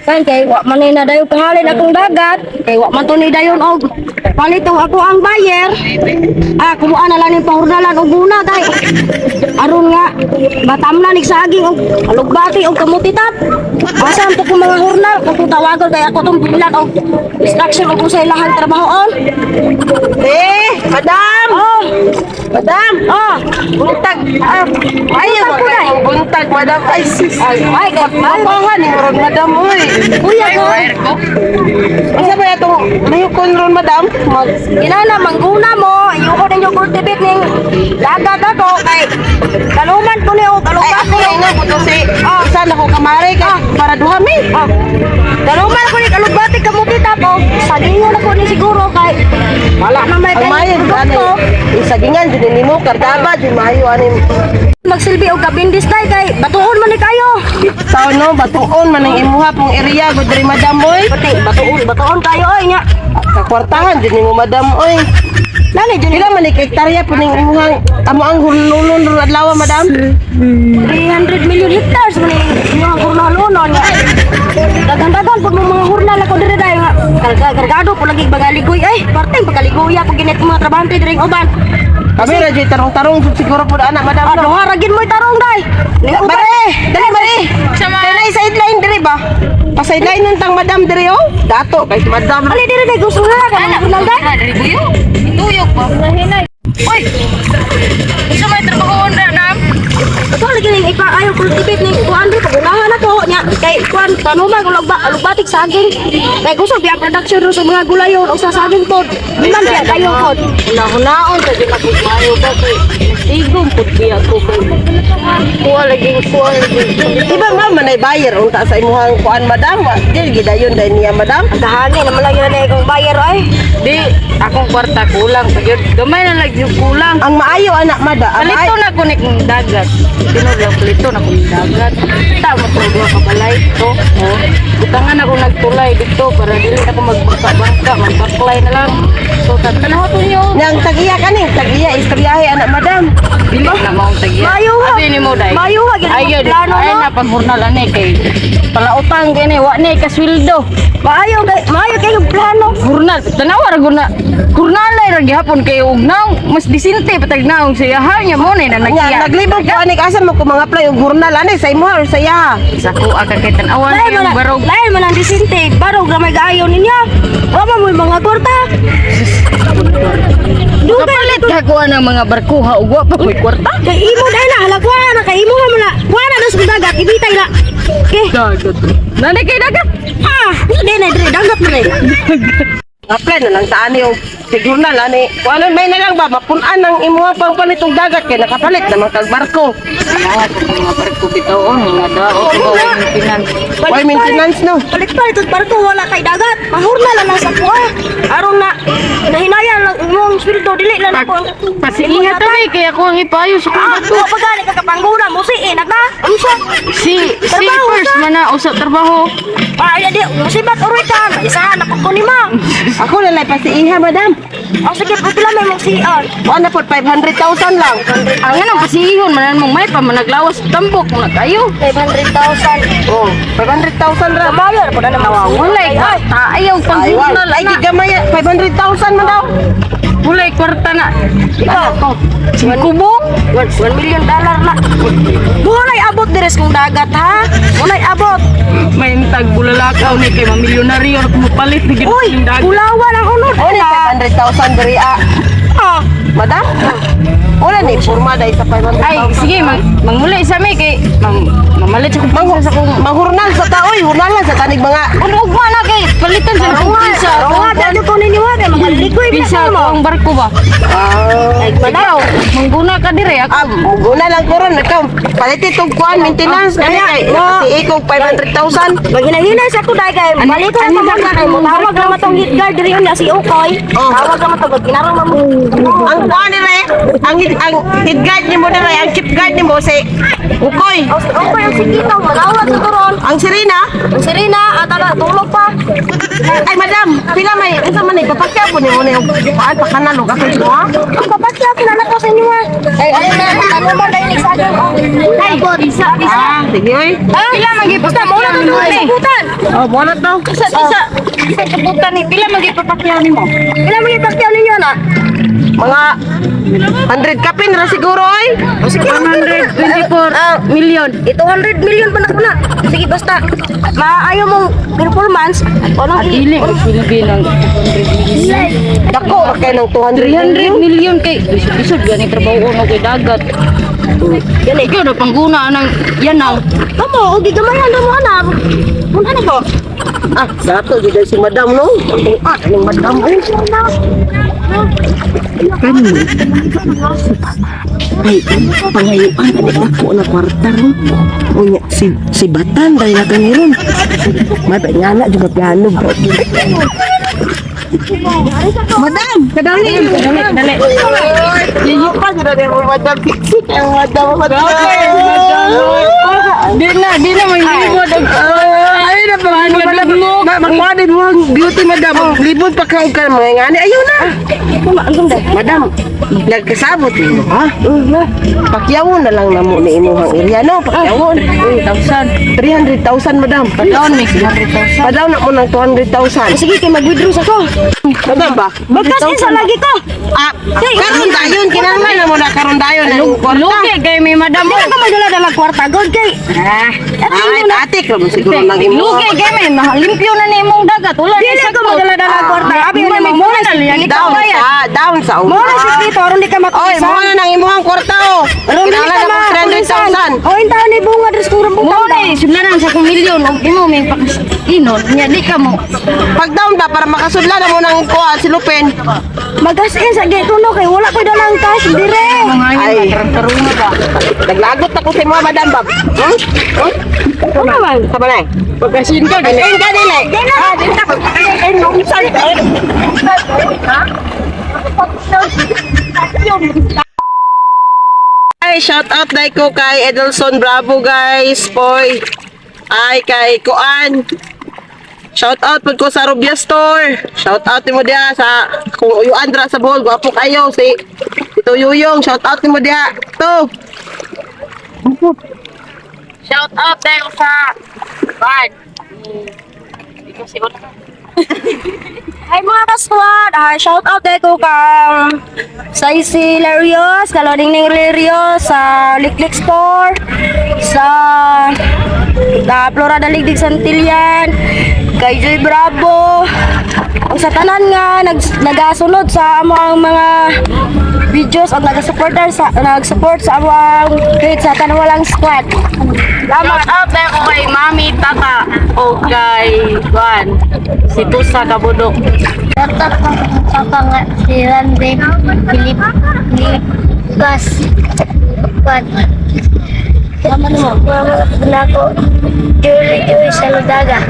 Kan kay wa man ni nadayon kahalin akong dagat, kay wa man to ni dayon og palitong ako ang buyer. Ah, kumuha na lang ning pahurnalan og guna kay aron nga batamnan ni saging og alugbati og kamuti tap. Asa ang ko mga hurnal kung tawagon kay ako tong bilan og instruction og unsay ilahang trabahoon. Eh, madam! Oh, Madam! oh. Buntag! Ah, ayaw Buntag po ba na. Buntag, madam. Ay, sis. Ay, ay, Mapahan ni ron, madam, oy. Kuya ko. Unsa ba itong layukon ron, madam? Mag Inana, mangguna mo, ayoko ninyo cultivate ning dagat ako kay kaluman ko ni og Ay, alugbati. ako na ina ko si isa na ko kamare kay para duha mi. Ah, kaluman ko ni alugbati kamuti tap og sagingon ako ni siguro kay wala na may Ang maayo ani. produkto. Isagingan jud nimo kardaba jud maayo ani. Magsilbi og kabindis day kay batuon man ni kayo. Bitaw no, batuon man ang imuha pong area gud diri, madam, oy. Pati batuon, batuon kayo oy nya. Kakwartahan jud nimo, madam, oy. Nani jud Pila man ni hektarya po ning imuhang amo ang hululon ron adlaw, madam? 300 million hectares man ni inyong hurnalonon nga. Daghan-daghan pud mo mga hurnal ako diri day nga. Kargado po lagi bagaligoy ay parteng pagkaligoy ako ginit mga trabahante diri uban. Kami ra jud tarong-tarong jud siguro po ana, madam, Ah, no. duha ra gid mo'y tarong day. Ning uban. Mare, dali mare. Kay na sideline diri ba? Pa sideline nun tang madam diri oh. Dato kay madam. Ali diri day gusto nga ka mga hurnal day. Buyo? Tuyok ba? Uy! Unsa may trabaho na nam? Ito lagi ning ipa ayaw cultivate ning kuan diri pagunahan ako nya kay kuan tanuman og alugbati saging. Kay gusto biya production ro sa mga gulayon o sa saging pod. Man biya kayo pod. Hunaon sa gina ko maayo ba kay tigom pud biya ko kay kuha lagi kuha lagi. Di ba ma'am manay buyer unta sa imuhang kuan, madam? Wa dili gidayon dai niya, madam. Ang kahangin naman lang yun na kong buyer ay. Di akong kwarta kulang pa gyud. Gamay na lang gyud kulang. Ang maayo anak, madam, ang Palito maayo na ko ni kong dagat. Tinuod lang palito na kong dagat. Tama to duha ka balay to. Oh. Butangan ako nagtulay dito para dili ako magbangka-bangka, magbaklay na lang. So tanaw to niyo. Nang tagiya kani, tagiya istoryahe anak, madam. Dili na maong tagiya. Maayo ha. Abi ni mo dai. Maayo ha, gyud Ay, ang plano, ay no? na paghurnal ani kay palautang kini wa ni kasweldo. Maayo kay maayo kay yung plano. Hurnal, tanawa ra gud na. Hurnal ay ra gihapon kay og naong mas disente patag naong siya ha nya mo ni na Nya nagkiya. naglibog ko ani asa mo ko mga apply og hurnal ani sa imuha or sa iya? Sa ko ka kay tan-awan Lain yung man barog. lain man ang disinte, barog ra may gaayo ninyo. Wa man mo'y mga kwarta. Dugay Kapalit ka kuha ng mga barkuha ug wa pa ko'y kwarta. kay imo dai na halakwa na kay imo man na. Wa na sa dagat ibitay na. Okay. Dagat. Nani kay dagat? Ah, di na dire dagat man eh. Apply na lang ta ani og sig hurnal ani. Kuan may na lang ba mapun-an ang imuha pang palitong dagat kay nakapalit naman kag barko. Tanawa sa mga barko bitaw oh, mga dao ko maintenance. Why maintenance no? Palit-palit og barko wala kay dagat. Mahurna lang lang sa kuha. Aron na nahinayan lang imong sweldo dili lang ako ang Pasiingat tabi kay ako ang ipayo sa Ah, kong wa pa gani ka kapangguna mo si inak na. Unsa? Si si Trabaho first sa. man na usap trabaho. Ah, ay di musibat uroy ka. Isahan ako ko ni ma. Ako na lang pasiiha, madam. Oh, sige, pila may mong CR. Kuan na po 500,000 lang. Ang anong pasihon manan mong may pa managlawas tambok mo na kayo. 500,000. Oh, 500,000 ra. Kamayo na po na naman. Walay Ay, kwarta ayaw Ay, panghurnal ay na. gigamay 500,000 man daw. Walay kwarta na. Ikaw. Kubong. $1 million na. Walay abot dires kung dagat ha. Walay abot. May intag bulalakaw ni kay mamilyonaryo na kumupalit ni Uy, gid dagat. bulawan ang unod. O ni 500,000 diri ah. Ah, Madam? Wala ni porma dai sa 500,000. Ay, sige, mangmuli sa mi kay mamalit sa kong sa kong Manghurnal sa taoy, hurnal lang sa tanig mga Ugma na kay palitan sa kong pinsa. nga dito ko ninyo ha, kay makalikoy Pinsa mo. ko ang barko ba? Ah, Ay, Ikaw, mangguna ka dire ako. ah, muguna lang ko ron ikaw. Palit itong kuan maintenance kani kay kasi ikog 500,000. Maghinay-hinay sa ko dai kay balik ko ano na ba kay mo tawag na matong hit guard diri unya si Ukoy. Oh. Tawag na matong kinarang mo. Ang kuan dire, ang head guard nimo dire, ang chief guard nimo si Ukoy. Oh, si Ukoy ang si Kito, manawag sa turon. Ang Sirena, Ang Serena at ala tulog pa. Ay, madam, pila may unsa man ni papakya po nimo ni paan pa kanal og atong mo? Ang papakya ko na ko sa inyo ha. Ay, ano na, ano ba dahil nagsagang? Ay, isa, isa. Ah, sige oy. Pila man gyud basta mo na to sabutan. Oh, mo na to. Isa isa isa sabutan ni pila man gyud papakyaw nimo. Pila man gyud pakyaw ninyo na? Mga 100 kapin ra siguro oy. 124 million. Ito 100 million pa na ko na. Sige, basta maayo mong performance. Anong Dili silbi ng Dako ra kay ng 200 300 million kay isod gani trabaho no kay dagat. Yan eh. Ikaw na pangguna anang yan ang Kamo, og gigamayan ra mo anak. Mun ano ko? Ah, dato gid si madam no. Ah, anong madam oy. Kani. Ay, pangayuan ani ako na kwarta ron. Unya si si Batan dahil na kani ron. Mata nga na juga piano bro. Madam, kadali. Dali, dali. Iyo pa gud ni mo madam. Siksik ang madam, madam. Di na may libod. Ay na pa madam. Makuha din mo ang beauty madam. Libod pa ka og ka mga ngani. Ayaw na. Madam, nagkasabot nimo ha? Pakyawon na lang namo ni imuhang area no, pakyawon. 1,000. 300,000 madam. Down may 300,000. Padaw na mo ng 200,000. Sige, kay mag-withdraw sa ko. Madam ba? Magkas sa lagi ko. Ah, karon dayon kinahanglan na mo na karon dayon ang kwarta. Lugi kay may madam Di mo. na ka magdala-dala kwarta god kay. Ah. Ay, ate ko siguro nang imo. Lugi kay may limpyo na ni imong dagat. Wala Dili ko magdala-dala kwarta. Abi mo mo na yan ikaw Down bayad. sa, down sa. Mo na si Tito aron di ka Oy, matulisan. mo na nang imuhang kwarta oh. Aron di ka Kinahanglan na mo 300,000. O intaw ni bunga dres kung rambutan. Mo na sudlanan sa kong milyon og imo may pakinon nya di ka mo. Pag down ba para makasudla na mo nang kuha si Lupin. Magas-in sa gate no kay wala koy dalang cash dire. Ay. Ay, tarunga ba? Naglagot ako sa imo madam ba? Hmm? Hmm? Ano man? Sama na. Pagkasin ka Ay, ka dili. Ah, dili ka. Ay, nung saan Ay, shout out dai ko kay Edelson Bravo guys, poy. Ay kay Kuan. Shout out pud ko sa Rubia Store. Shout out nimo diha sa kung uyuan dra sa Bohol, gwapo kayo si Tito Yuyong, shout out nimo diha. To. Shout out tayo sa Bad. Ikaw siguro. Hi mga kasquad! Ah, shout out ko kang Saisi Larios, Kaloning Ning Larios, sa Liklik Store, sa na Flora Daligdig Santillan, kay Joy Bravo, ug sa tanan nga nagasunod sa among mga videos at nagasuportar sa nag-support sa among page sa Tanwalang Squad. Shout out tayo ko kay Mami, Tata, o kay Juan, si Tusa Kabudok. Dapat papa nga si Randy Philip Lipas Kwan. Mama na ko Julie Joy Saludaga.